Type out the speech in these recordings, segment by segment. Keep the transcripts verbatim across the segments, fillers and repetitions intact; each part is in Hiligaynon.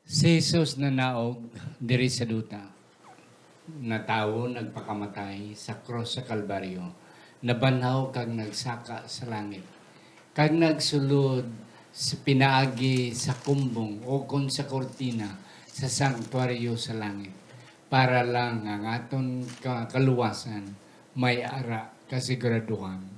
Si Jesus nanaog diri sa duta, natawo, nagpakamatay sa krus sa Kalbaryo, nabanhaw kag nagsaka sa langit, kag nagsulod sa pinaagi sa kumbong ukon sa kurtina sa santuaryo sa langit, para lang ang aton ka-, kaluwasan may ara kasiguraduhan.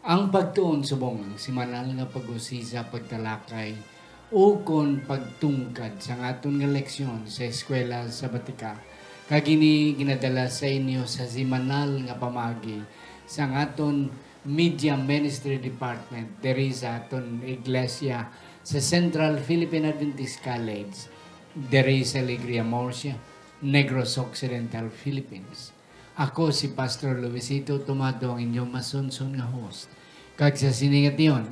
Ang pagtuon subong ang semanal nga pag-usisa, pagtalakay, ukon pagtungkad sang aton nga leksyon sa Eskwela Sabatika, kag ini ginadala sa inyo sa semanal nga pamaagi sang aton Media Ministry Department diri sa aton iglesia sa Central Philippine Adventist College, diri sa Alegria, Murcia, Negros Occidental, Philippines. Ako si Pastor Luisito Tomado, ang inyong masunson nga host. Kag sa sini nga tion,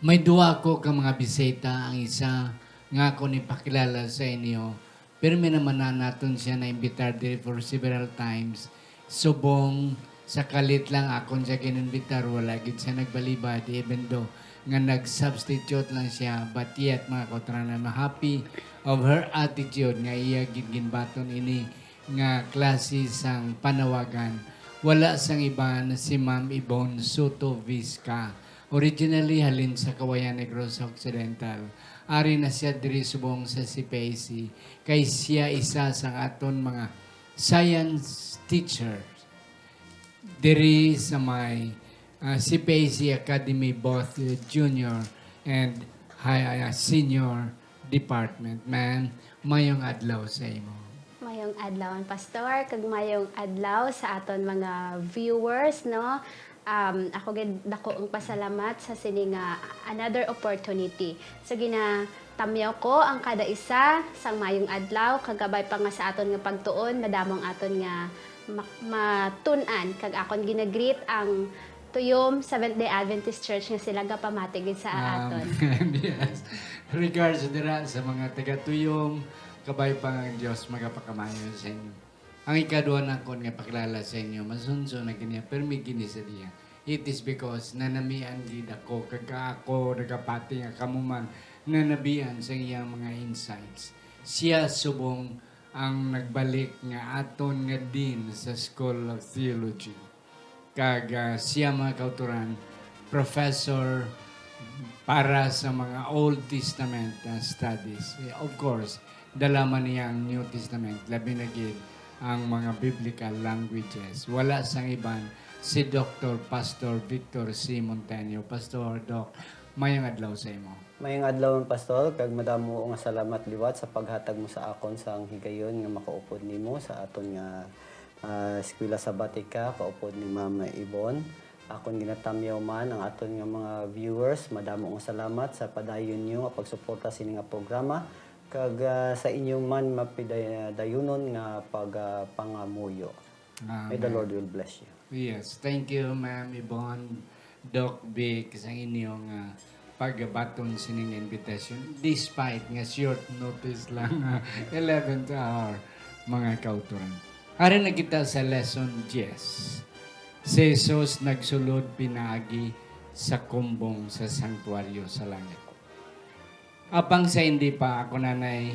may duha ako ka mga bisita. Ang isa nga akon ipakilala sa inyo, pirmi naman na naton siya na-imbitar diri for several times. Subong sa kalit lang akon siya gin-imbitar, wala gid siya nagbalibad, even though nga nag-substitute lang siya. But yet, mga kautoran, I'm happy of her attitude nga iya gid ginbaton ini nga klase sang panawagan, wala sang iban si Ma'am Yvonne Soto Vizca. Originally halin sa Cauayan, Negros Occidental, ari na siya diri subong sa C P A C, kay siya isa sang aton mga science teacher diri sa may, ah, C P A C Academy, both, uh, junior and high, uh, senior department. Ma'am, mayong adlaw sa imo. Mayong adlaw, Pastor, kag mayong adlaw sa aton mga viewers, no? Um, ako gid dako ang pasalamat sa sini nga another opportunity. So, ginatamyaw ko ang kada isa sang mayong adlaw, kag kabay pa nga sa aton nga pagtuon, madamo ang aton nga ma-, matun-an, kag akon ginagreet ang Tuyom Seventh-day Adventist Church nga sila gapamati gid sa Um, aton. Yes. Regards dira sa mga taga Tuyom, kabay pa nga ang Dios magapakamayo sa inyo. Ang ikadua nakon nga pakilala sa inyo, masunso na gini, permi gini sa diya. It is because nanamian gid ako, kag ako nagapati nga kamo man nanabian sa iyang mga insights. Siya subong ang nagbalik nga aton nga dean sa School of Theology. Kag, ah, siya, mga kautoran, professor para sa mga Old Testament, ah, studies. Eh, of course, dala man niya ang New Testament, labi na gid ang mga biblical languages. Wala sang iban, si Doctor Pastor Victor C. Montaño. Pastor, Doc, mayong adlaw sa imo. Mayong adlaw, Pastor, kag madamo nga salamat liwat sa paghatag mo sa akon sang higayon nga makaupod nimo sa aton nga, ah, Eskwela Sabatika, kaupod ni Ma'am Yvonne. Akon ginatamyaw man ang aton nga mga viewers, madamo nga salamat sa padayon niyo nga pagsuporta sini nga programa, kag, ah, sa inyo man mapiday-, dayunon nga pag-, ah, pangamuyo. May the Amen. Lord will bless you. Yes, thank you, Ma'am Yvonne, Doc Vic, sa inyong, ah, pagbaton sining invitation, despite nga short notice lang, ah, eleventh hour, mga kautoran. Ari na kita sa lesson diyes. Si Jesus nagsulod pinaagi sa kumbong sa santuaryo sa langit. Apang sa hindi pa, ako nanay,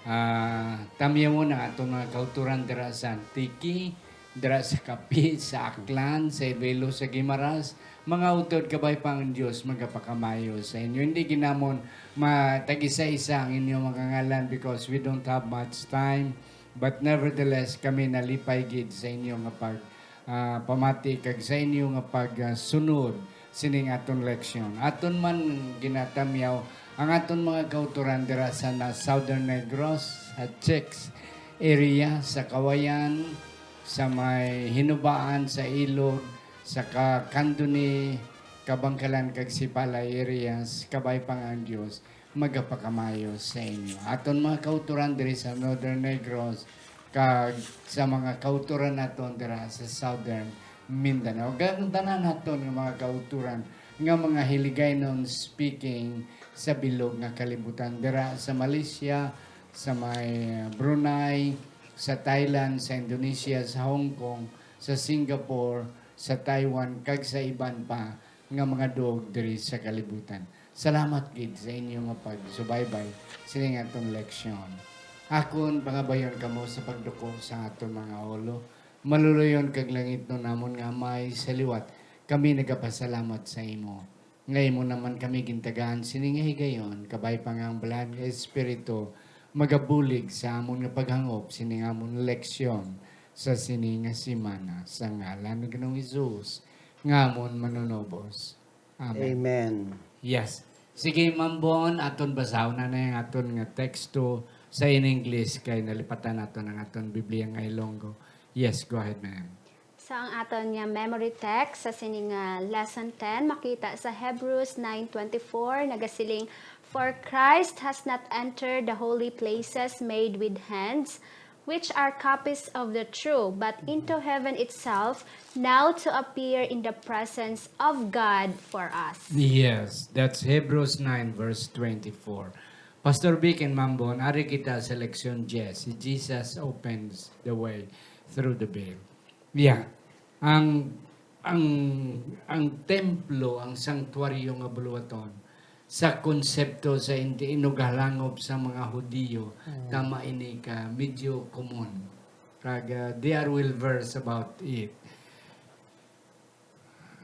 ah, tamyawon ang aton mga kautoran dira sa Antique, dira sa Capiz, sa Aklan, sa Iloilo, sa Guimaras, mga utod, kabay pa ang Dios magapakamayo sa inyo. Hindi ginamon matag-isa-isa ang inyong mga ngalan because we don't have much time. But nevertheless, kami nalipay gid sa inyo nga pag, ah, pamati kag sa inyo nga pag, ah, sunod sining aton leksyon. Aton man ginatamyaw ang aton mga kautoran dira sa na-, Southern Negros, sa Chicks area, sa Cauayan, sa may Hinubaan, sa Ilog, sa ka-, Candoni, Kabangkalan, kag Sipalay areas, kabay pa nga ang Dios magapakamayo sa inyo. Aton mga kauturan diri sa Northern Negros, kag sa mga kauturan naton dira sa Southern Mindanao, kag ang tanan naton nga mga kauturan nga mga Hiligaynon speaking sa bilog nga kalibutan, dira sa Malaysia, sa may Brunei, sa Thailand, sa Indonesia, sa Hong Kong, sa Singapore, sa Taiwan, kag sa iban pa nga mga duog diri sa kalibutan. Salamat gid sa inyo nga pagsubaybay sining atong leksyon. Akon pangabayon kamo sa pagduko sa aton mga ulo. Maluloyon kag langitnon namon nga Amay sa liwat, kami nagapasalamat sa imo nga imo naman kami gintagaan sini nga higayon, kabay pa nga ang Balaan nga Espiritu magabulig sa amon nga paghangop sining amon leksyon sa sini nga semana. Sa ngalan ni Ginoong Jesus nga amon Manunubos. Amen. Amen. Yes. Sige, Ma'am Bon, aton basahon na na yung aton nga teksto sa in English kay nalipatan naton ang aton Biblia nga Ilonggo. Yes, go ahead, ma'am. So, ang aton nga memory text sa sini nga lesson ten makita sa Hebrews nine twenty-four, nagasiling, "For Christ has not entered the holy places made with hands, which are copies of the true, but into heaven itself, now to appear in the presence of God for us." Yes, that's Hebrews nine verse twenty-four. Pastor Vic and Ma'am Bon, ari kita sa leksyon diyes, si Jesus opens the way through the veil. Yeah. Ang, ang, ang templo, ang sanctuaryo nga buluhaton, sa konsepto sa indi-, inugalangob sa mga Hudiyo, Mm. tama ini ka medyo common. Kag, ah, they are well versed about it.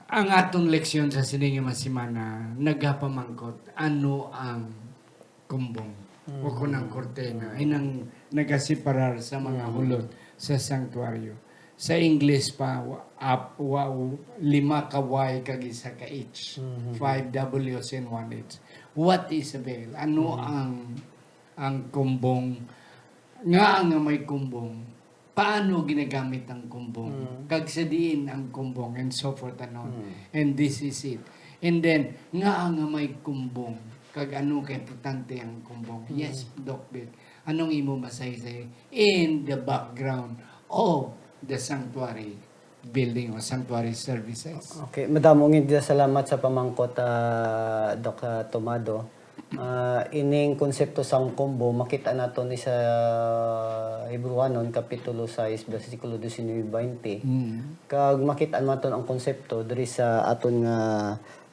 Ang aton leksyon sa sini nga mga semana nagapamangkot ano ang kumbong o Mm. kung ang kurtina ay nang nagaseparar sa mga Mm. hulot sa sanctuaryo. Sa English pa, wa-, ap-, wa-, lima ka Y kag isa ka H. Mm. Five W's and one H. What is a veil? Ano Mm. ang, ang kumbong? Nga nga may kumbong? Paano ginagamit ang kumbong? Mm. Kag sa diin ang kumbong? And so forth and on. Mm. And this is it. And then, nga nga may kumbong? Kag ano ka importante ang kumbong? Mm. Yes, Doc Vic. Anong imo masaysay? In the background of the sanctuary building o sanctuary services. Okay, madamo nga salamat sa pamangkot, ah, Doc, ah, Tomado. Ah, ining konsepto sang combo, makita nato ni sa Hebrewanon, Kapitulo sais, bersikulo diecinuebe, baynte. Mm. Kag makita naton ang konsepto diri sa aton nga,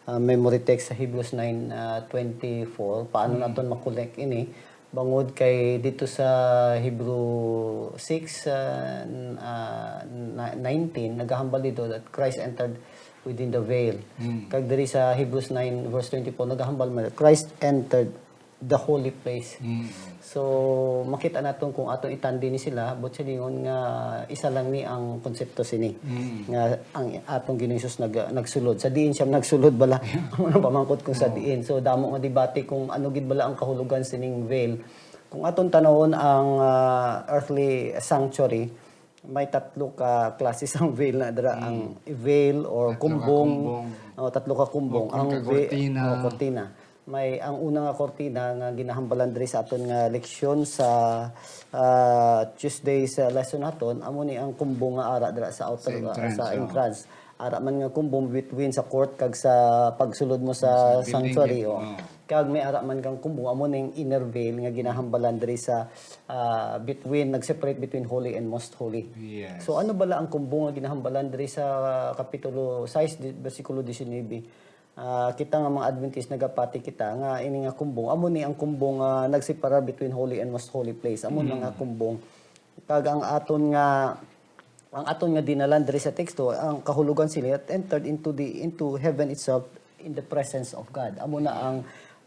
ah, memory text sa Hebrews nine, ah, twenty-four. Paano Mm. naton makolek ini? Bangod kay dito sa Hebrew six, ah, n-, ah, na-, nineteen, nagahambal dito that Christ entered within the veil. Mm. Kag diri sa Hebrews nine verse twenty-four, nagahambal man, "Christ entered the holy place." Mm. So, makita naton kung aton itandi ni sila, but silingon nga isa lang ni ang konsepto sini. Mm. Nga ang atong Ginoong Jesus nag-, nagsulod. Sa diin siya nagsulod bala? Amo na pamangkot kung sa Oo. diin. So, damo nga debate kung ano gid bala ang kahulogan sining veil. Kung aton tanawon ang, ah, earthly sanctuary, may tatlo ka klase sang veil na dira. Mm. Ang veil or Tatlo ka kumbong. kumbong. Oh, tatlo ka kumbong. O, kung Ang ka ve-, kurtina. oh, kurtina. May, ang una nga kurtina nga ginahambalan diri sa aton nga leksyon sa, ah, Tuesday sa lesson naton, amo ni ang kumbong nga ara dira sa outer, Sa entrance, sa oh. entrance. Ara man nga kumbong between sa court kag sa pagsulod mo sa Sa building, sanctuary, oh. oh. Kag may ara man kang kumbong, amo ning inner veil nga ginahambalan diri sa, ah, between, nag-separate between holy and most holy. Yes. So, ano bala ang kumbong nga ginahambalan diri sa Kapitulo sais, di-, bersikulo diecinuebe? Ah, kita nga mga Adventist, nagapati kita nga ini nga kumbong, amo ni ang kumbong nga nagseparar between holy and most holy place. Amo na nga Mm. kumbong. Kag ang aton nga, ang aton nga dinalan diri sa teksto, ang kahulogan sini, "Entered into the, into heaven itself in the presence of God." Amo na ang,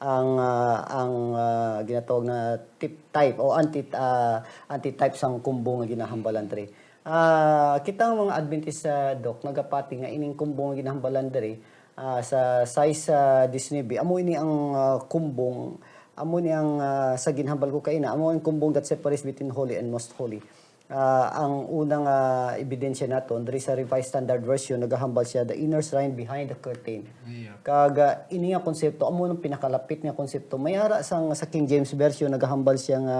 ang, ah, ang, ah, ginatawag na tip-, type o anti-, ah, antitype sang kumbong nga ginahambalan diri. Ah, kita nga mga Adventist, ah, Doc, nagapati nga ining kumbong nga ginahambalan diri, ah, sa sais, ah, diecinuebe, amo ini ang, ah, kumbong, amo ni ang, ah, sa ginhambal ko kaina, amo ang kumbong that separates between holy and most holy. Ah, ang unang, ah, ebidensya naton diri sa Revised Standard Version, nagahambal siya, "The inner shrine behind the curtain." Yeah. Kag, ah, ini nga konsepto, amo nang pinakalapit nga konsepto. May ara sang, sa King James Version, nagahambal siya nga,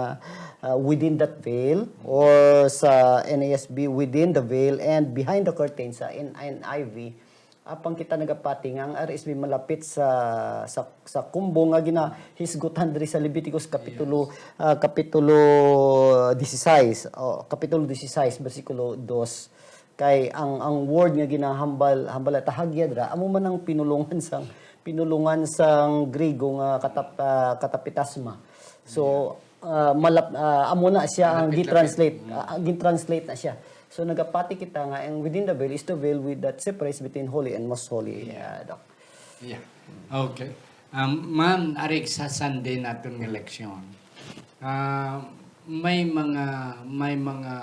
ah, "within that veil," or sa N A S B, "within the veil and behind the curtain," sa N-, N I V. Apang kita nagapati nga ang R S V malapit sa, sa, sa kumbo nga ginahisgutan diri sa Leviticus kapitulo, ah, kapitulo dieciséis, o, kapitulo dieciséis, bersikulo dos. Kay ang, ang word nga ginahambal, hambal at hagiya dira, amo man ang pinulungan sang, pinulungan sang Griego nga katap-, ah, katapitasma. So, ah, malap-, ah, amo na siya ang Malapit-lapit. Gin-translate. Mm. Ah, gin-translate na siya. So, nagapati kita nga ang within the veil is the veil with, that separates between holy and most holy, Yeah. ah, Doc. Yeah. Okay. Um, ma'am, ari sa Sunday naton nga leksyon. Ah, may mga, may mga,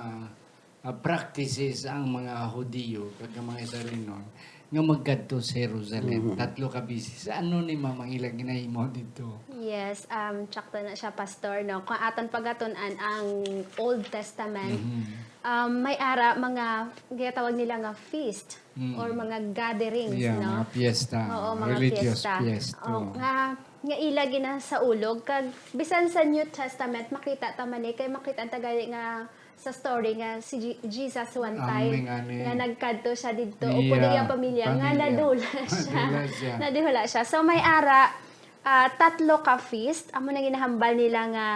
ah, practices ang mga Hudiyo kag ang mga Israelinon nga magkadto sa Jerusalem. Mhm. Tatlo ka beses. Ano ni, ma'am, ang ilang ginahimo dito? Yes, um, tsakto na siya, Pastor, no? Kung aton pagatun-an ang Old Testament, Mhm. um, may ara mga ginatawag nila nga feast Mm. or mga gatherings, Yeah, no? mga piyesta, Oo, mga religious piyesta. piyesta. Oh, nga, nga ila ginasaulog. Kag bisan sa New Testament, makita ta man ni, kay makita ta gani nga sa story nga si Je-, Jesus one Ang time may ngani. nga nagkadto siya didto, Yeah, upod iya pamilya, nga pamilya. nadula siya. Nadula siya. Nadula siya. So, may ara, ah, tatlo ka feast. Amo na ginahambal nila nga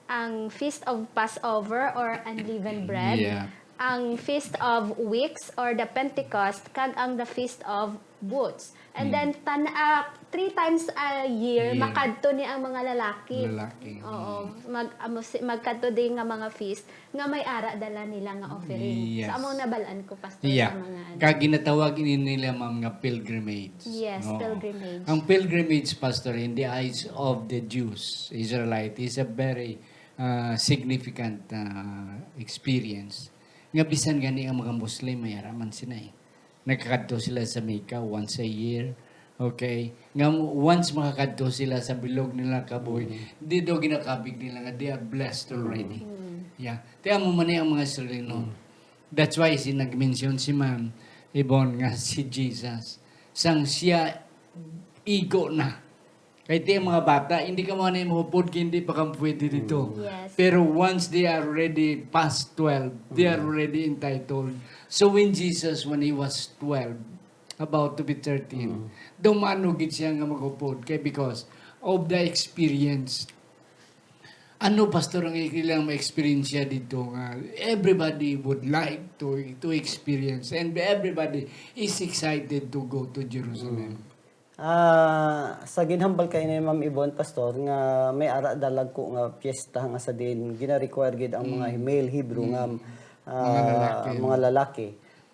ang Feast of Passover or Unleavened Bread, Yeah. ang Feast of Weeks or the Pentecost, kag ang the Feast of Booths. And Mm. then, tan-, ah, three times a year, Year. makadto ni ang mga lalaki. Lalaki. Oo. Mm. Mag-, amo si-, magkadto din nga mga feast nga may ara dala nila nga offering. Yes. So, among nabalaan ko, Pastor, Yeah. sa mga ano. Kag ginatawag ini nila, ma'am, nga pilgrimage. Yes, Oo. pilgrimage. Ang pilgrimage, Pastor, in the eyes of the Jews, Israelite, is a very, ah, significant, ah, experience. Nga bisan gani ang mga Muslim, may ara man sila eh. Nagkakadto sila sa Mecca once a year. Okay? Nga once makakadto sila sa bilog nila kabuhi, Mm. di daw ginakabig nila nga they are blessed already. Mm. Yeah. Kaya mo man ang mga Israelino. Mm. That's why si nag-mention si Ma'am Yvonne nga si Jesus. Sang siya igo na. Kay ti ang mga bata, hindi ka mo na mahupod kay hindi pa kamo pwede dito. Mm. Yes. Pero once they are already past twelve, they are Mm. already entitled. So when Jesus, when he was twelve, about to be thirteen, Mm. dumano gid siya nga maghupod. Kay because of the experience. Ano, Pastor, ang ilang ma-experience siya dito nga everybody would like to, to experience and everybody is excited to go to Jerusalem? Mm. Ah, sa ginhambal kay ni Ma'am Yvonne, Pastor, nga may ara dalagko nga piyesta nga sa din gina-require gid ang mga Mm. male Hebrew nga, Mm. ah, Mga lalaki. mga lalaki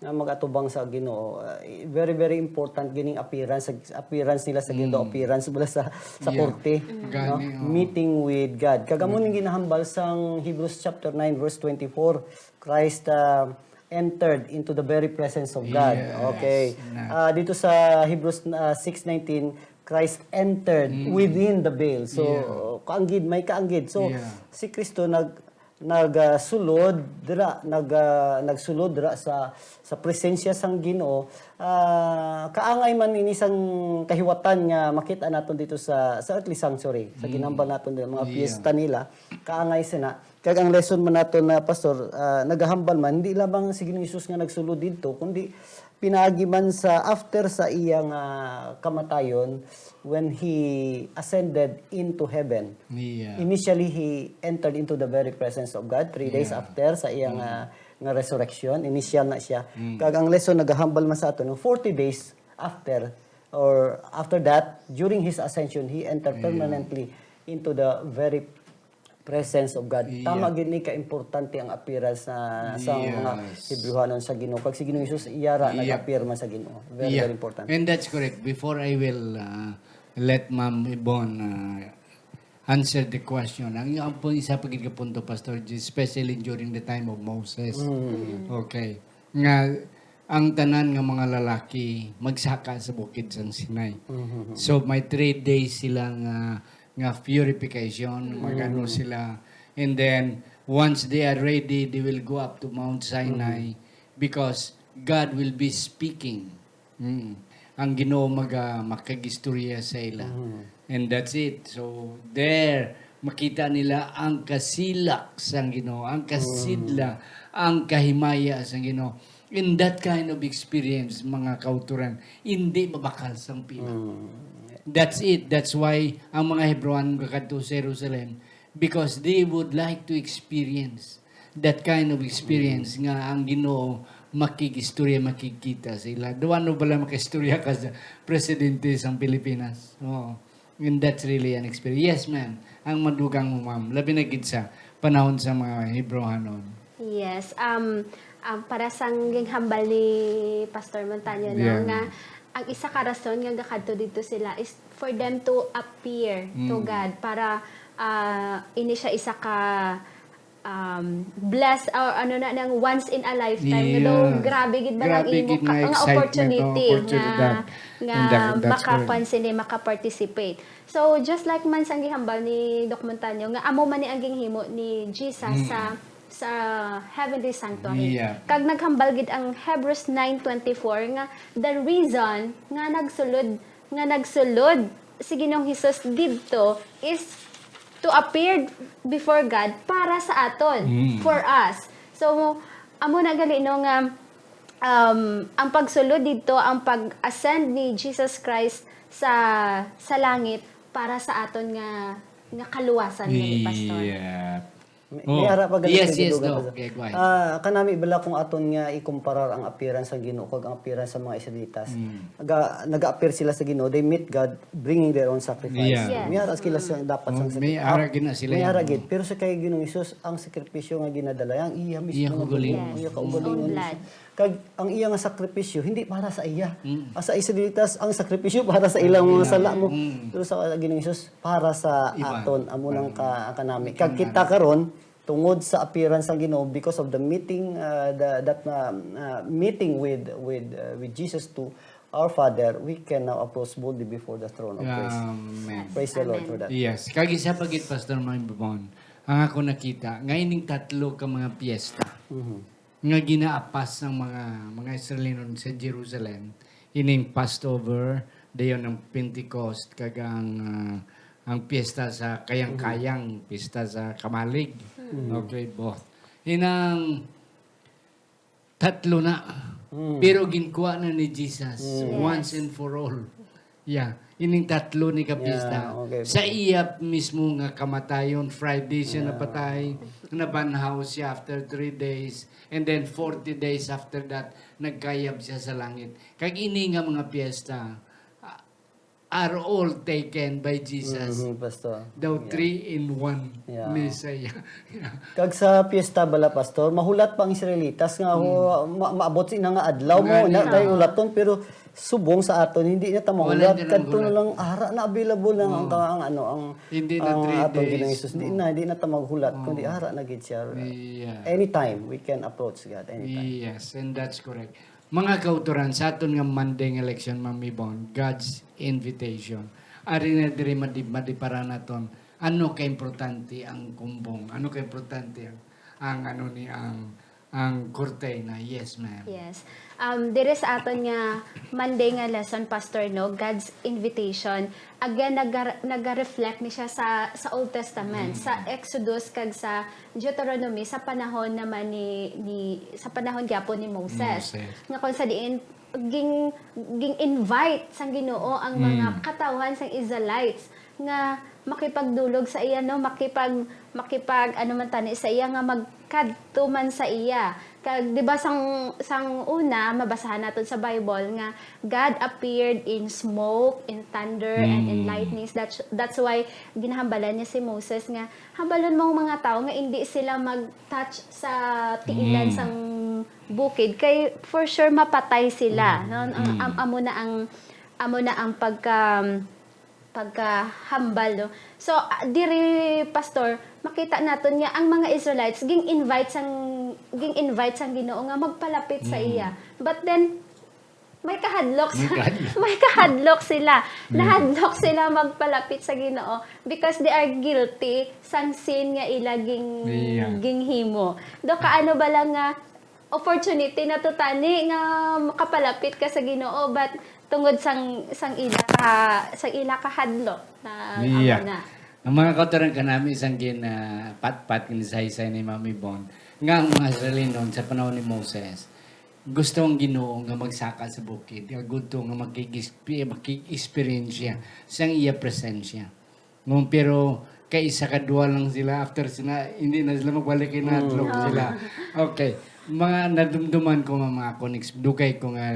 nga mag-atubang sa Ginoo. Ah, very, very important gining appearance, appearance nila sa Ginoo, Mm. appearance bala sa, sa Yeah. korte, Mm. Gani, no? oh. Meeting with God. Kag amo Mm. ning ginahambal sang Hebrews chapter nine, verse twenty-four, Christ, ah, entered into the very presence of God. Yes. Okay. Na- Ah, dito sa Hebrews, ah, six nineteen, Christ entered Mm. within the veil. So, Yeah. kaanggid, may kaanggid. So, Yeah. si Kristo nag-, nag, ah, sulod dira, nag, ah, nagsulod dira sa, sa presensya sang Ginoo. Ah, kaangay man ini sang kahiwatan nga makita naton dito sa, sa earthly sanctuary, sa Mm. ginhambal naton dito, mga Yeah. piyesta nila, kaangay sina. Kag ang lesson man naton na, Pastor, ah, nagahambal man, hindi lamang si Ginoong Jesus nga nagsulod didto, kundi pinaagi man sa after sa iyang, ah, kamatayon, when he ascended into heaven. Yeah. Initially, he entered into the very presence of God three days Yeah. after sa iyang, Mm. ah, nga resurrection. Initial na siya. Mm. Kag ang lesson nagahambal man sa aton, no, forty days after, or after that, during his ascension, he entered Yeah. permanently into the very presence of God. Yeah. Tama gid ni ka-importante ang appearance na sa mga Yes. Hebreohanon sa Ginoo. Kag si Ginoong Jesus, iya ra Yep. nag-appear man sa Ginoo. Very, Yeah. very important. And that's correct. Before I will, uh, let Ma'am Yvonne, uh, answer the question, ang, ang po isa pa gid ka punto, Pastor, especially during the time of Moses. Mm. Okay. Nga ang tanan nga mga lalaki magsaka sa bukid sang Sinai. Mhm. So, may three days sila nga, nga purification, Mhm. magano sila. And then, Once they are ready, they will go up to Mount Sinai because God will be speaking. Mm. Ang Ginoo maga-, makag-istorya sa ila. And that's it. So, there, makita nila ang kasilak sang Ginoo, ang kasidla, ang kahimaya sang Ginoo. In that kind of experience, mga kauturan, hindi mabakal sang pila. That's it. That's why ang mga Hebreohan gakadto sa Jerusalem, because they would like to experience that kind of experience nga ang Ginoo makig-istorya, makigkita sa ila. Duwa no bala makaistorya ka sa presidente sang Pilipinas? Oo. And that's really an experience. Yes, ma'am. Ang madugang mo, ma'am. Labi na gid sa panahon sa mga Hebreohanon. Yes. Um, um, para sang ginhambal ni Pastor Montaño, no, Yeah. nga ang isa ka rason nga gakadto dito sila is for them to appear to Mm. God para, ah, ini siya isa ka, um, bless or ano na, nang once in a lifetime, no? Yeah. Grabe gid ba ang Grabe imo gid ka, nga nga excitement, opportunity oh, opportunity nga, that, nga and that, that's correct. makapansin, eh, makaparticipate. So, just like man sang gihambal ni Doc Montaño, nga amo man ni ang ginhimo ni Jesus Mm. sa, sa heavenly sanctuary. Yeah. Kag naghambal gid ang Hebrews nine twenty-four nga the reason nga nagsulod, nga nagsulod si Ginoong Jesus didto is to appear before God para sa aton, Mm. for us. So, amo na gali, no, nga, um, ang pagsulod didto, ang pag-ascend ni Jesus Christ sa, sa langit para sa aton nga, nga kaluwasan, gali, Pastor. Yeah. May, Oh. may ara pa gali Yes, sa yes, Ginoo, no. Pastor. Okay, go ahead. Ah, kanami bala kung aton nga ikumparar ang appearance sa Ginoo kag ang appearance sa mga Israelitas. Mm. Naga-, naga-appear sila sa Ginoo, they meet God bringing their own sacrifice. Yeah. Yes. May ara sila sa, dapat Oh, sang may sakri-, ara ah, gid na sila may yan. ara gid. Pero sa kay Ginoong Jesus, ang sakripisyo nga ginadala, ang iya mismo Iya nga kaugalingon. dugo, ang iya Yes. kaugalingon Own mismo. blood. Kag ang iya nga sakripisyo, hindi para sa iya. Mm. Ah, sa Israelitas, ang sakripisyo para sa ilang Ang mga ilang, sala mo. mm. Pero sa Ginoong Jesus, para sa Iban. aton, amo nang Para ka-, kanami. Kag kanami. kita karon, tungod sa appearance sang Ginoo, because of the meeting, uh, the, that, uh, uh, meeting with, with, uh, with Jesus to our Father, we can now approach boldly before the throne of grace. Amen. Praise the Lord Amen. for that. Yes. Kag isa pa gid, Pastor Maybon, ang ako nakita, nga ining tatlo ka mga piyesta Mhm. nga ginaapas sang mga, mga Israelinon sa Jerusalem, ining Passover, dayon ang Pentecost, kag ang, ah, ang piyesta sa kayang-kayang, Mhm. piyesta sa kamalig. Mhm. Okay, both. Inang tatlo na, Mm. pero ginkuha na ni Jesus Mm. once Yes. and for all. Yeah, ining tatlo ni ka piyesta. Yeah, okay, Sa okay. iya mismo nga kamatayon, Friday siya Yeah. napatay, nabanhaw siya after three days, and then forty days after that, nagkayab siya sa langit. Kag ini nga mga piyesta, ah, are all taken by Jesus. Mhm, Pastor. Daw Yeah. three in one Yeah. ni siya. Yeah. Kag sa piyesta bala, Pastor, mahulat pa ang Israelitas nga, Mm. oh, ma-, maabot sa ina nga adlaw mo, Nga na adlaw. tayo ulaton, pero subong sa aton, hindi na ta Wala mahulat. na Kadto na mahulat. lang, ara na available na ang, Mm. ang, ano, ang, Hindi na ang three aton days. Ginoong Jesus. Hindi Mm. na, hindi na ta maghulat, Mm. kundi ara na gid siya. Yeah. Anytime, we can approach God, anytime. Yes, and that's correct. Mga kautoran, sa aton nga Monday nga leksyon, Ma'am Yvonne, God's invitation. Ari na diri madi-, madipara naton. Ano ka importante ang kumbong? Ano ka importante ang, ang ano ni, ang, ang kurtena? Yes, ma'am. Yes. Um, diri sa aton nga Monday nga lesson, Pastor, no, God's invitation. Again, naga-, naga-reflect ni siya sa, sa Old Testament, Mm. sa Exodus kag sa Deuteronomy, sa panahon naman ni, ni, sa panahon gyapon ni Moses. Moses. Nga kung sa diin, ging, ging-invite sang Ginoo ang mga Mm. katawhan sang Israelites nga makipagdulog sa iya, no? Makipag, makipag, ano man tani sa iya, nga magkadto man sa iya. Kag, di ba, sang, sang una, mabasahan naton sa Bible nga God appeared in smoke, in thunder, and in Mm. lightnings. That's, that's why ginahambalan niya si Moses nga, "Hambalon mo ang mga tao nga hindi sila mag-touch sa tiilan Mm. sang bukid, kay for sure mapatay sila." Mm. No? Ang, Mm. am-, amo na ang, amo na ang pagka, pagkahambal, no? So, ah, diri, Pastor, makita naton nga ang mga Israelites ging-invite sang, ging-invite sang Ginoo nga magpalapit sa Mm. iya. But then, May kahadlok May sa, kahadlok. may kahadlok sila. Yeah. Nahadlok sila magpalapit sa Ginoo because they are guilty sang sin nga ila ging-, Yeah. ginhimo. Do ka ano bala nga opportunity na to tani nga makapalapit ka sa Ginoo, but tungod sang, sang ila ka, sang ila kahadlok na Yeah. amo na. Ang mga kautoran kanami sang gin, ah, patpat, gin saysay ni Mami Bon, nga ang mga Israelinon sa panahon ni Moses, gusto ang Ginoo nga magsaka sa bukid, nga gusto nga makig-, makig-experience siya sang iya presensya. No, pero kay isa ka duha lang sila, after sila, hindi na sila magbalik kay nahadlok Mm. sila. Okay. Mga nadumduman ko nga mga akon ex-, dugay ko nga,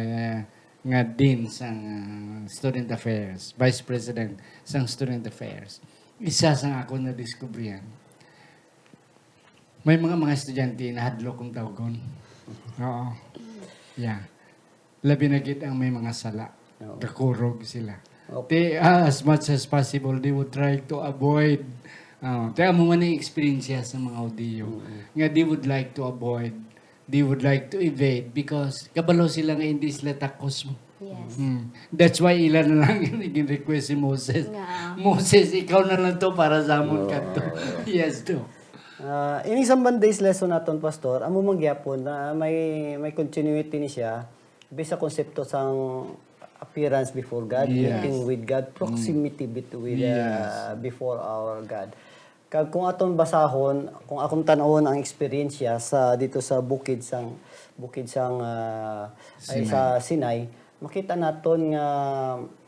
nga dean sang, ah, Student Affairs, Vice President sang Student Affairs. Isa sang akon nadiskubrihan, may mga, mga estudyante nahadlok kung tawgon. Oo. Yeah. Labi na gid ang may mga sala. Oo. Gakurog sila. Okay. They, ah, as much as possible, they would try to avoid. Ah, kaya mo man ang experience sa mga Hudiyo Mm-mm. nga they would like to avoid, they would like to evade because kabalo sila nga hindi sila takos mo. Yes. Mm. That's why ila na lang yung naging request si Moses. Nga. "Moses, ikaw na lang to para sa amon Oo. kadto." Yes, to. Ah, ini sa Monday's lesson naton, Pastor, amo man gyapon na may, may continuity ni siya. Bisa konsepto sang appearance before God, Yes. meeting with God, Mm. proximity between, Yes. uh, before our God. Kag kung aton basahon, kung akong tan-awon ang eksperyensya sa, dito sa bukid sang, bukid sang, ah, ay, Sinai. sa Sinai, makita naton nga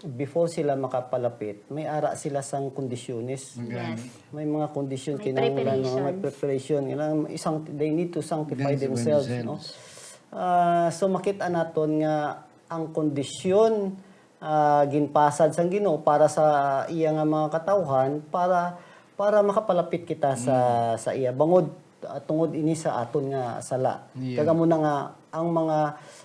before sila makapalapit, may ara sila sang kondisyones. Magani. Yes. May mga kondisyon May kinahanglan, no? May preparations. preparation. Kailangan isang, they need to sanctify Sanctify themselves, no? themselves. Ah, so makita naton nga ang kondisyon, ah, ginpasad sang Ginoo para sa iya nga mga katawhan, para, para makapalapit kita sa, Mm. sa iya. Bangod, ah, tungod ini sa aton nga sala. Yeah. Kag amo na nga, ang mga,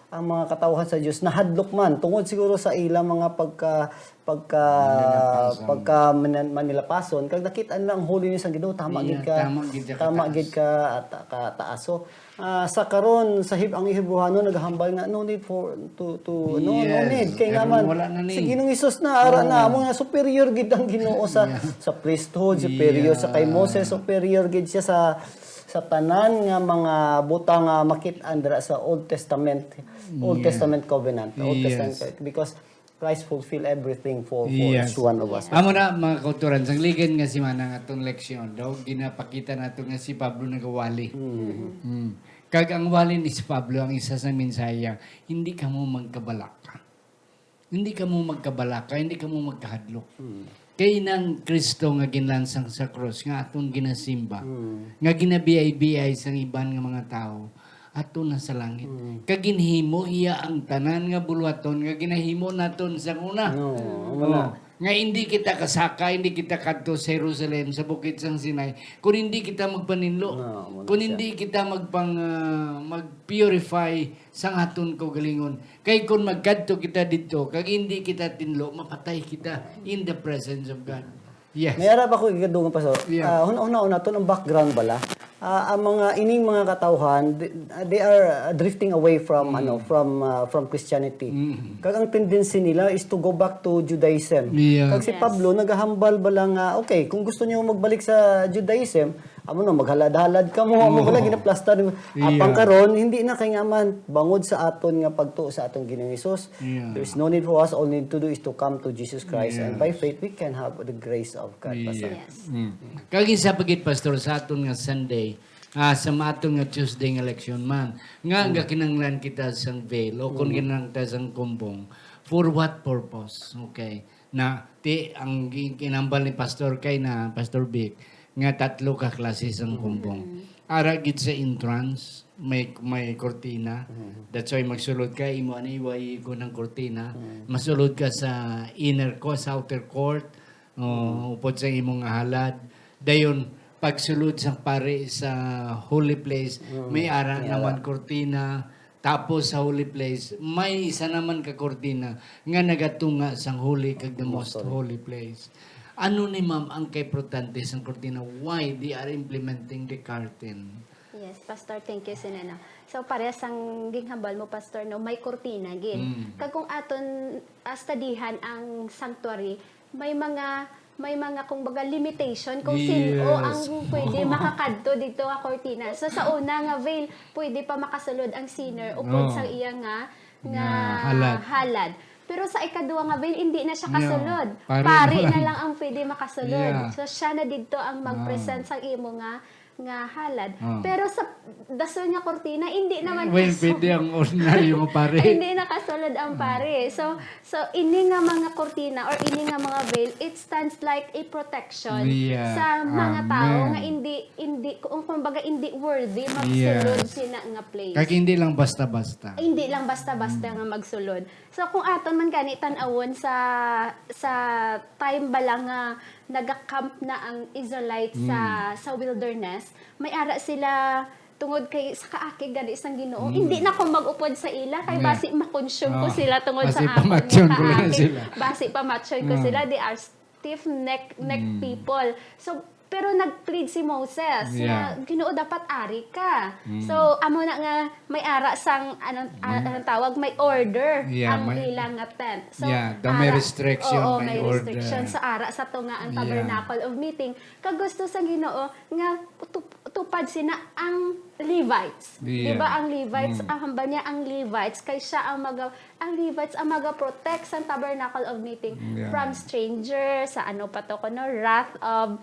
ang mga katawhan sa Dios nahadlok man tungod siguro sa ila mga pagka, pagka, Manilapson. pagka manan-, manilapason. Kag nakita nila ang holiness sang Ginoo, tama Yeah, gid ka, tama gid ka tama kataas. gid ka, at, ka taas. So, Ah, sa karon, sa Heb-, ang Hebreano naghambal nga, "No need for, to, to, no, no Yes. need." Kay Karon naman, wala na ni. si Ginoong Hesus na, ara Oo. na, amo nga superior gid ang Ginoo sa, Yeah. sa priesthood, superior sa kay Yeah. Moses, superior gid siya sa, sa tanan nga mga butang nga makit-an dira sa Old Testament, Old Yeah. Testament covenant, Old Yes. Testament, because Christ fulfill everything for, for Yes. each one of us. Amo na, mga kauturan, sang ligid nga simana nga atong leksyon, daw ginapakita nato nga si Pablo nagawali. Mm. Mm. Kag ang wali ni si Pablo, ang isa sa mensahe, hindi kamo magkabalaka. Hindi kamo magkabalaka, hindi kamo magkahadlok. Mm. Kay nang Cristo nga ginlansang sa krus, nga atong ginasimba, Mm. nga ginabiay-biay sang iban nga mga tawo, ato na sa langit. Mm. Kag ginhimo iya ang tanan nga buluhaton nga ginahimo naton sa una. No, Mm. amo na. Oh, nga hindi kita kasaka, hindi kita kadto sa Jerusalem, sa bukid sang Sinai, kung hindi kita magpaninlo, No, amo na kung siya. hindi kita magpang-, ah, mag-purify sang aton kaugalingon. Kay kung magkadto kita didto, kag hindi kita tinlo, mapatay kita in the presence of God. Yes. May ara pa ko ikadungan, Pastor. Yeah. Ah, huna-, huna-, huna-, to ang background bala. Ah, ang mga, ining mga katawhan, th-, they are, uh, drifting away from, Mm. ano, from, uh, from Christianity. Mm. Kag ang tendency nila is to go back to Judaism. Yeah. Kag si Yes. Pablo, nagahambal bala nga, "Okay, kung gusto niyo magbalik sa Judaism, amo na, maghalad-halad kamo, amo Oo. bala, ginaplastar." Apang Yeah. karon, hindi na kay nga man, bangod sa aton nga pagtuo sa aton Ginoong Hesus, Yeah. there is no need for us. All need to do is to come to Jesus Christ, and by Yes. faith, we can have the grace of God, Pastor. Yes. Yes. Mm. Kag isa pa gid, Pastor, sa aton nga Sunday, ah, sa aton nga Tuesday nga leksyon man, nga ang Mm. gakinahanglan kita sang veil, o kung Mm. kinahanglan kita sang kumbong, for what purpose? Okay. Na, ti, ang gi-, ginambal ni Pastor kay na, Pastor Vic, nga tatlo ka klase sang Mm. kumbong. Mm. Ara gid sa entrance, may, may kurtina. Mm. That's why magsulod ka, imo ani, way ko ng kurtina. Mm. Masulod ka sa inner ko, sa outer court, o, Mm. upod sa imong halad. Dayon, pagsulod sa pari sa holy place, Mm. may ara May ara. naman kurtina. Tapos sa holy place, may isa naman ka kurtina nga nagatunga sang holy kag the most Most holy. holy place. Ano ni, ma'am, ang kaimportante sang kurtina? Why they are implementing the curtain? Yes. Pastor, thank you, Sinena. So, parehas sang ginhambal mo, Pastor, no, may kurtina gid. Mm. Kag kung aton, ah, studihan ang sanctuary, may mga, may mga, kung baga, limitation kung sin-o Yes. ang pwede makakadto dito nga kurtina. So, sa una nga veil, pwede pa makasulod ang sinner upod Oh. sa iya nga, nga Nga halad. halad. Pero sa ikaduha nga veil, hindi na siya Yeah. kasulod. Pari Pari na na lang. lang ang pwede makasulod. Yeah. So, siya na didto ang Ah. mag-present sa imo nga, nga halad. Ah. Pero sa dason nga kurtina, hindi naman Well, kasulod. pwede ang ordinaryo nga pari. Hindi na kasulod ang Ah. pari. So, so, ini nga mga kurtina or ini nga mga veil, it stands like a protection Yeah. sa mga tao Amen. nga hindi, hindi, kung, kumbaga, hindi worthy magsulod Yes. sina nga place. Kag hindi lang basta-basta. Hindi lang basta-basta Mm. nga magsulod. So, kung aton man gani tan-awon sa, sa time bala nga naga-camp na ang Israelites sa, Mm. sa wilderness, may ara sila tungod kay sa kaakig gani sang Ginoo. Mm. Hindi na ko mag-upod sa ila kay Yeah. basi ma-consume ko Oh, sila tungod sa basi akon nga pamatyon ko na kaakig. sila. Basi pamatyon ko Mm. sila. They are stiff neck, neck Mm. people. So, pero nag-plead si Moses Yeah. nga, "Ginoo, dapat ari ka." Mm. So, amo na nga may ara sang, anong, a-, Mm. anong tawag, may order Yeah, ang may ila nga tent. So, Yeah, daw may ara, restriction, oo, may may order. restriction. So, ara sa to nga ang Yeah. Tabernacle of Meeting. Kag gusto sang Ginoo nga tup-, tupad sina ang Levites. Di Yeah. ba ang Levites, Mm. ang hambal niya, ang Levites, kay siya ang maga-, ang Levites ang maga-protect sa Tabernacle of Meeting Yeah. from stranger, sa ano pa to kuno, wrath of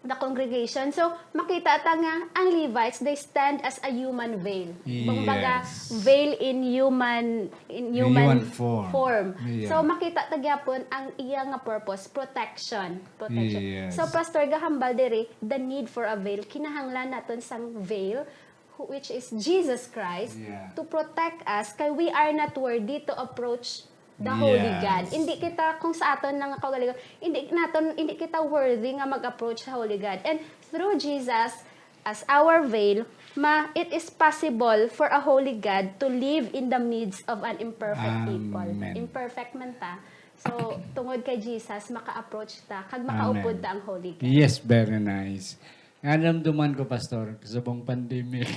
the congregation. So, makita ta nga ang Levites, they stand as a human veil. Kumbaga, Yes. veil in human, in In human human form. form. Yeah. So, makita ta gyapon ang iya nga purpose, protection. Protection. Yes. So, Pastor, gahambal diri, the need for a veil. Kinahanglan naton sang veil, who, which is Jesus Christ, Yeah. to protect us, kay we are not worthy to approach the Holy Yes. God. Hindi kita, kung sa aton lang kaugalingon, hindi naton, hindi kita worthy nga mag-approach sa Holy God. And through Jesus, as our veil, ma, it is possible for a holy God to live in the midst of an imperfect people. Amen. Imperfect man ta. So, tungod kay Jesus, maka-approach ta, kag makaupod Amen. ta ang Holy God. Yes, very nice. Nga, naramdaman ko, Pastor, subong pandemic.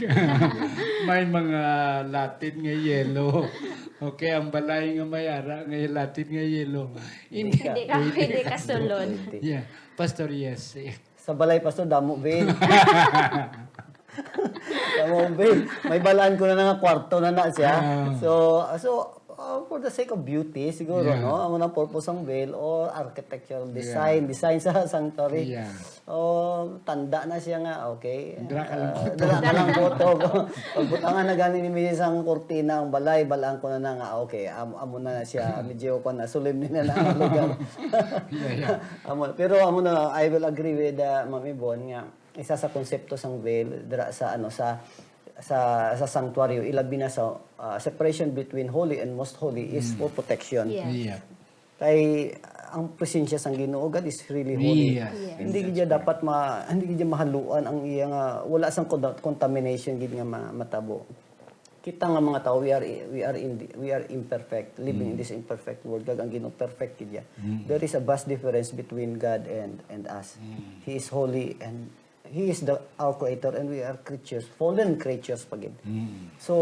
May mga latid nga yelo. Okay, ang balay nga may ara nga latid nga yelo. Hindi Hindi ka pwede. pwede kasulod. Yeah. Pastor, yes. Sa balay, Pastor, damo, be. Damo, be. May balaan ko na nga kwarto na na siya. Ah. So, so, uh, for the sake of beauty, siguro, Yeah. no? Amo nang purpose ang veil or architectural Yeah. design, design sa sanctuary. Yeah. Oh, tanda na siya nga, okay. Dira ka lang Ah, photo. dira ka lang photo. Pagbutangan na gani ni Missus ang kurtina, ang balay, balaan ko na na nga, okay, am-, amo na na siya, medyo pa na, solemne na na ang lugar. Yeah, yeah. Amo, pero amo na, I will agree with, uh, Ma'am Yvonne nga isa sa konsepto sang veil dira sa, ano, sa, sa, sa sanctuary, ilabi na sa, uh, separation between holy and most holy is Mm. for protection. Yes. Yeah. Kay ang presensya sang Ginoo, God is really holy. Yes. Yes. Hindi gid dapat ma-, hindi gid mahaluan ang iya nga, wala sang conta-, contamination gid nga ma-, matabo. Kita nga mga tao, we are, we are in the, we are imperfect, living in Mm. this imperfect world. Kag ang Ginoo perfect gid ya. Mm. There is a vast difference between God and, and us. Mm. He is holy and He is the, our creator and we are creatures, fallen creatures pa gid. Mm. So,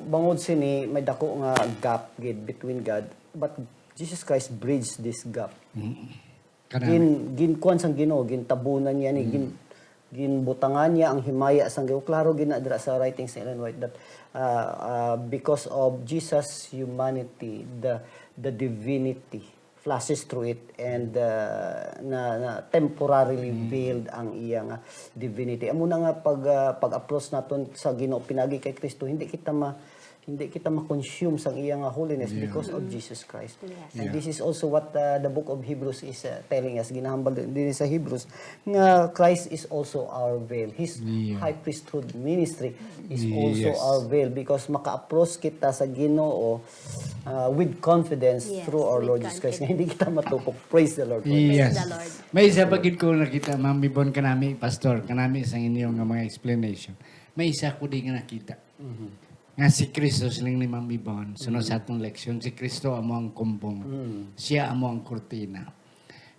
bangod sini, may dako nga gap gid between God, but Jesus Christ bridged this gap. Mm. Kanang Gin-, ginkuan sang Ginoo, gintabunan niya ni, Mm. gin-, ginbutangan niya ang himaya sang Ginoo. Klaro gid na dira sa writings ni Ellen White that, uh, uh, because of Jesus' humanity, the, the divinity flashes through it and, uh, na, na temporarily Mm. veiled ang iya nga divinity. Amo na nga pag, uh, pag-approach naton sa Ginoo pinagi kay Kristo, hindi kita ma-, hindi kita ma-consume sang iya nga holiness Yeah. because of Mm. Jesus Christ. Yes. And Yeah. this is also what, uh, the book of Hebrews is, uh, telling us. Ginahambal din, din sa Hebrews nga Christ is also our veil. His Yeah. high priesthood ministry is also Yes. our veil because maka-approach kita sa Ginoo, uh, with confidence Yes, through our with Lord Jesus Christ. confidence. Nga hindi kita matupok. Praise the Lord for Yes. Praise that. the Lord. May isa pa gid ko nakita, Ma'am Yvonne, kanami, Pastor, kanami sa inyo nga mga explanation. May isa ko di nga nakita. Mhm. Nga si Kristo, siling ni Ma'am Yvonne, sunod Mhm. sa atong leksyon, si Kristo amo ang kumbong. Mhm. Siya amo ang kurtina.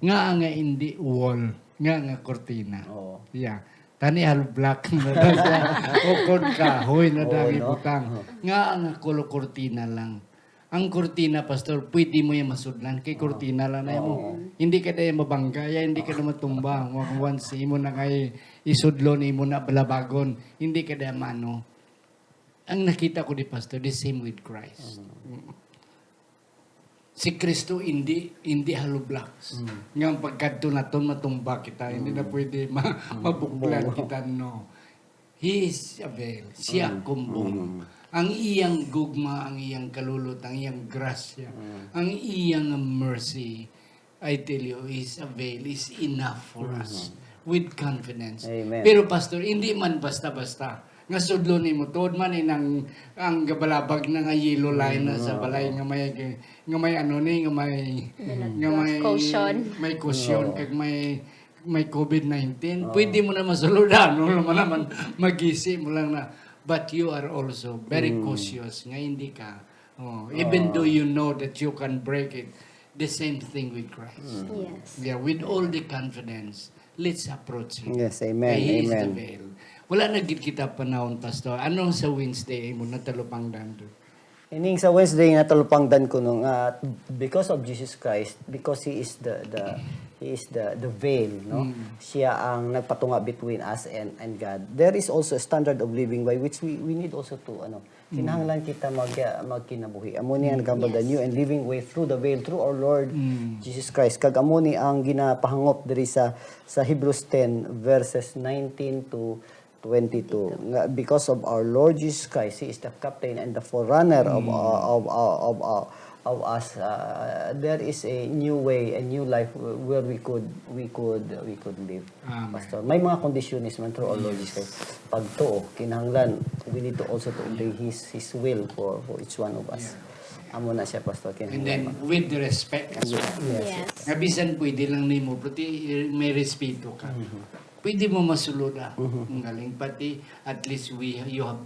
Nga nga hindi wall, nga nga kurtina. Oo. Yeah. Tani hollow block na daw siya. Ukon kahoy na daw Oo, ang no? Ibutang. Oo. Nga ang kulo kurtina lang. Ang kurtina, Pastor, pwede mo yung masudlan. Kay Oo. Kurtina lang na mo. Oo. Hindi ka dahil mabangga, ya, hindi ka na matumba. Wa-, once imo na kay isudlon, imo na balabagon. Hindi ka dahil mano. Ang nakita ko ni Pastor, the same with Christ. Mm. Si Kristo hindi, hindi hollow blocks. Mm. Nga ang pagkadto naton, matumba kita. Hindi na Mm. pwede ma-, Mm. mabuklan Mm. kita, no. He is a veil. Siya Mm. kumbong. Mm. Ang iyang gugma, ang iyang kalulot, ang iyang grasya, Mm. ang iyang mercy, I tell you, is a veil, is enough for Mm. us with confidence. Amen. Pero, Pastor, hindi man basta-basta. Nga sudlo nimo, tuod man inang, ang gabalabag na nga yellow line na sa Mm. balay nga may, nga may ano ni, nga may, Dalag nga may, cushion. may cushion, Oo. kag may, may covid nineteen. Oo. Pwede mo na masulod, ano naman naman, magisi mo lang na. But you are also very Mm. cautious nga hindi ka, oh, even Oo. though you know that you can break it, the same thing with Christ. Mm. Yes. Yeah, with all the confidence, let's approach Him. Yes, amen, Kay He is the amen. veil. Wala na gid kita panahon, Pastor. Ano sa Wednesday imo natalupangdan do? Ining sa Wednesday nga talupangdan ko, no, nga because of Jesus Christ, because He is the, the, He is the, the veil, no? Mm. Siya ang nagpatunga between us and, and God. There is also a standard of living by which we, we need also to, ano, Mm. kinahanglan kita mag-, magkinabuhi. Amo ni ang Mm, nagambal, the yes. new and living way through the veil, through our Lord Mm. Jesus Christ. Kag amo ni ang ginapahangop diri sa, sa Hebrews ten, verses nineteen to twenty-two. Twenty-two. Nga, because of our Lord Jesus Christ, He is the captain and the forerunner of, Mm. uh, of, uh, of, uh, of us. Uh, there is a new way, a new life wh-, where we could, we could, we could live. Amen. Pastor, may mga kondisyones man through our Lord Yes. Jesus Christ. Pagtuo, kinahanglan, we need to also to obey His, His will for, for each one of us. Yeah. Amo na siya, Pastor. And then, Kinahanglan. with respect as well. Yes. Yes. Nga bisan pwede lang nimo, pati may respeto ka. Mhm. Pwede mo masulod, ah. Mhm. Ang galing, pati at least we, you have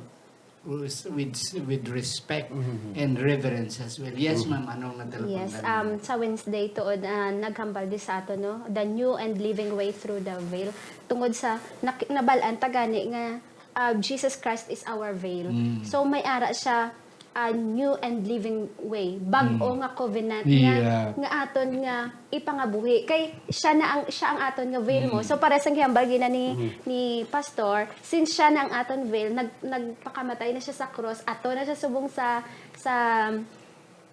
res-, with, with respect Mhm. and reverence as well. Yes, Mhm. ma'am, anong natalupangdan Yes, mo? um, sa Wednesday tuod, ah, naghambal di sa ato, no? The new and living way through the veil. Tungod sa nak-, nabalaan ta gani nga, ah, Jesus Christ is our veil. Mm. So, may ara siya, ah, new and living way. Bag-o Mm. nga covenant nga, Yeah. nga aton nga ipangabuhi. Kay siya na ang, siya ang aton nga veil mo. Mm. So, para sa gihambal gina ni, Mhm. ni Pastor, since siya na ang aton veil, nag-, nagpakamatay na siya sa cross, ato na siya subong sa, sa,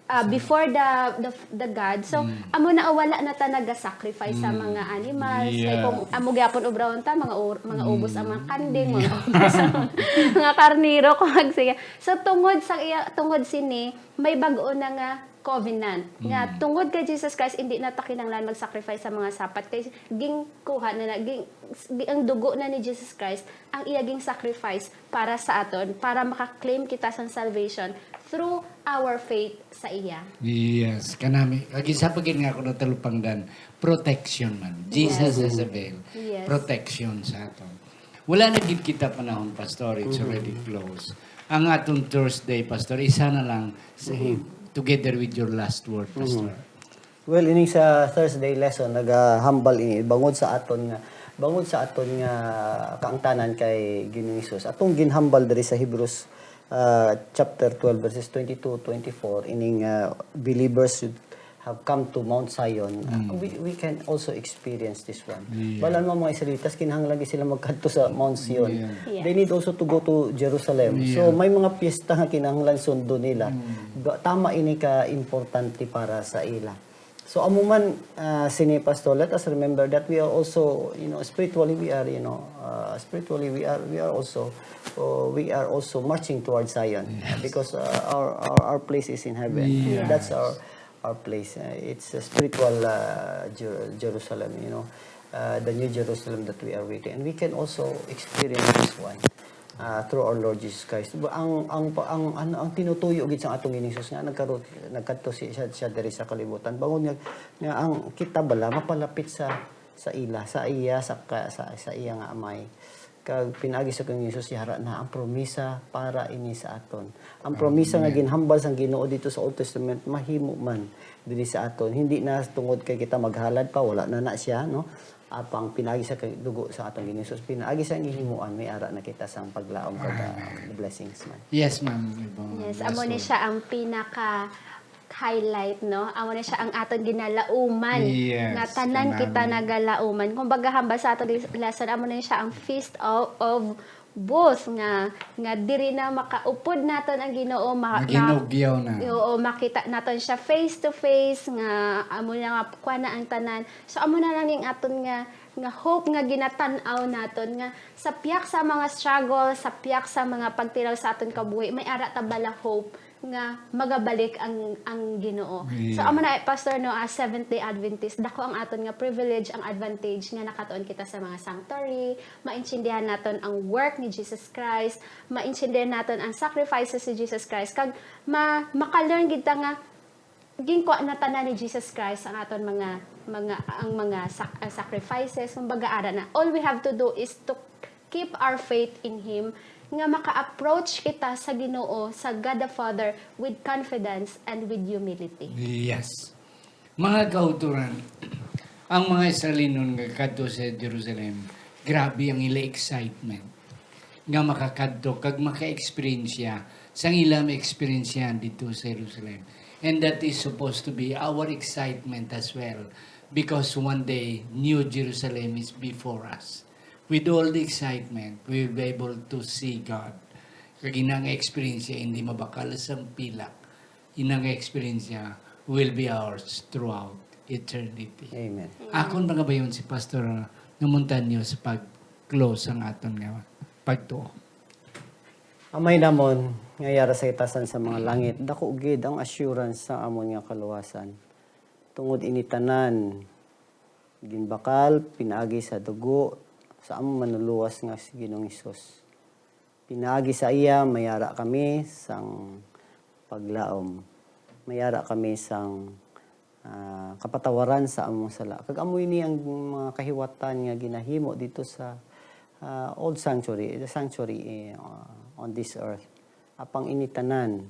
ah, Sa before the, the, the God. So, Mm. amo na, wala na ta nagasacrifice sa Mm. mga animals. Kay Yeah. kung amo gyapon obrahon ta, mga or-, mga Mm. ubos ang mga kanding, mga Yeah. ubos ang mga karnero, kung magsige. So, tungod sa iya, tungod sini, may bag-o na nga covenant. Nga Mm. tungod kay Jesus Christ, hindi na ta kinahanglan mag-sacrifice sa mga sapat. Kay gingkuha na na, ging-, gi-, ang dugo na ni Jesus Christ, ang iya ging-sacrifice para sa aton, para maka-claim kita sang salvation through our faith sa iya. Yes, kanami. Ag isa pa gid nga ako natalupangdan, protection man. Jesus Yes. is a veil. Yes. Protection sa aton. Wala na gid kita panahon, Pastor. It's Mhm. already close. Ang atong Thursday, Pastor, isa na lang sa, Mhm. together with your last word, Mhm. Pastor. Well, ining sa Thursday lesson, nagahambal ini bangod sa aton nga, bangod sa aton nga kaangtanan kay Ginoong Hesus. Atong ginhambal diri sa Hebrews, ah, chapter twelve, verses twenty-two, twenty-four, ining, ah, believers should have come to Mount Zion. Mm. We, we can also experience this one. Yeah. Balan mo, mga Israelitas, kinahanglan gyud sila magkadto sa Mount Zion. Yeah. Yes. They need also to go to Jerusalem. So, Yeah. may mga piyesta nga kinahanglan sundon nila. Mm. Ba-, tama ini ka importante para sa ila. So, amo man, ah, sini, Pastor, let us remember that we are also, you know, spiritually we are, you know, ah, spiritually we are, we are also, oh, we are also marching towards Zion. Yes. Because, ah, our, our, our place is in heaven. Yes. That's our, our place. Uh, it's a spiritual, uh, Jer-, Jerusalem, you know, uh, the new Jerusalem that we are waiting. And we can also experience this one, uh, through our Lord Jesus Christ. Ang, ang, ang, ano, ang tinutuyo gid sa atong Ginoong Hesus nga nagkaroon, nagkadto si-, siya, siya diri sa kalibutan. Bangod nga, nga ang kita bala mapalapit sa, sa ila, sa iya, sa ka-, sa, sa iya nga amay. Kag pinaagi sa Ginoong Jesus, yara na ang promisa para ini sa aton. Ang promisa nga ginhambal sang Ginoo dito sa Old Testament mahimo man diri sa aton. Hindi na tungod kay kita maghalad pa, wala na na siya, no? Apang pinaagi sa kay-, dugo sa atong Ginoong Jesus, pinaagi sa iyang gihimuan, may ara na kita sang paglaom kag, ah, blessings man. Yes, ma'am. Yvonne. Yes, amo ni siya ang pinaka highlight, no? Amo na siya ang aton ginalauman. Yes, Nga tanan amen. Kita nagalauman. Kung baga hambal sa aton lesson, amo na siya ang Feast of, of Booth nga nga diri na makaupod naton ang Ginoo, ma- ma- Maginugyaw na. Oo, makita naton siya face to face nga amo na nga kuha na ang tanan. So amo na lang ning aton nga nga hope nga ginatan-aw naton nga sa piyak sa mga struggle, sa piyak sa mga pagtiraw sa aton kabuhi, may ara ta bala hope nga magabalik ang ang Ginoo. So Yeah. Amo na, Pastor, no, as Seventh Day Adventist, dako ang aton nga privilege, ang advantage nga nakatuon kita sa mga sanctuary, maintindihan naton ang work ni Jesus Christ, maintindihan naton ang sacrifices ni Jesus Christ, kag ma maka-learn gid ta nga ginkuha na tanan ni Jesus Christ ang aton mga mga ang mga sac- uh, sacrifices. Kumbaga ara na, all we have to do is to keep our faith in Him, nga maka-approach kita sa Ginoo, sa God the Father, with confidence and with humility. Yes. Mga kauturan, ang mga Israelinon nga kadto sa Jerusalem, grabe ang ila excitement nga makakadto kag maka-experience sang ila ma-experience dito sa Jerusalem. And that is supposed to be our excitement as well, because one day, New Jerusalem is before us. With all the excitement, we will be able to see God. Kag ina nga experience hindi mabakal sa pilak. Ina nga experience will be ours throughout eternity. Amen. Akon pangabayon si Pastor Namuntanyo sa pag-close ang aton nga pagtuo. Amay namon nga yara sa itasan sa mga langit, dako gid ang assurance sa amon nga kaluwasan. Tungod ini tanan, ginbakal pinaagi sa dugo sa amon manuluwas nga si Ginoong Hesus. Pinaagi sa iya mayara kami sang paglaom. Mayara kami sang ah, kapatawaran sa among sala. Kag amo ini ang mga kahiwatan nga ginahimo dito sa ah, old sanctuary, the sanctuary eh, ah, on this earth. Apang ini tanan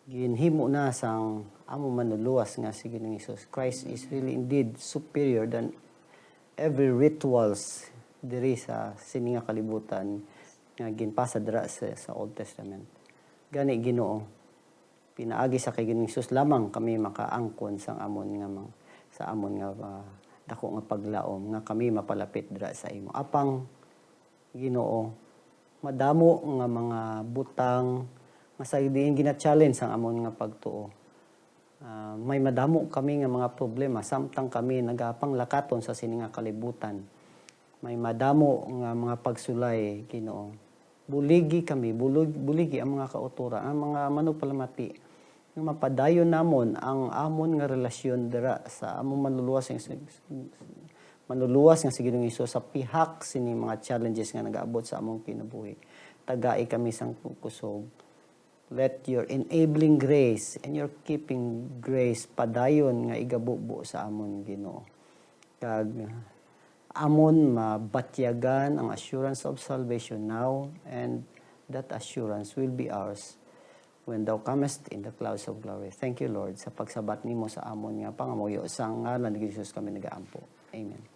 ginhimo na sang among manuluwas nga si Ginoong Hesus. Christ is really indeed superior than every rituals diri sa sini nga kalibutan nga ginpasa dira sa, sa Old Testament. Gani, Ginoo, pinaagi sa kay Ginoong Hesus lamang kami makaangkon sang amon nga mga, sa amon nga ah, dako nga paglaom nga kami mapalapit dira sa imo. Apang, Ginoo, madamo nga mga butang nga sa diin gina-challenge ang amon nga pagtuo. Ah, may madamo kami nga mga problema samtang kami nagapanglakaton sa sini nga kalibutan. May madamo nga mga pagsulay, Ginoo. Buligi kami, bulig, buligi ang mga kauturan, ang mga manugpalamati nga mapadayon namon ang amon nga relasyon dira sa among manluluwas nga Manluluwas nga si Ginoong Hesus sa pihak sini mga challenges nga nagaabot sa among kinabuhi. Tagai kami sang kusog. Let your enabling grace and your keeping grace padayon nga igabubo sa amon, Ginoo. Kag amon mabatyagan ang assurance of salvation now, and that assurance will be ours when thou comest in the clouds of glory. Thank you, Lord, sa pagsabat nimo sa amon nga pangamuyo. Sa ngalan ni Jesus kami nagaampo. Amen.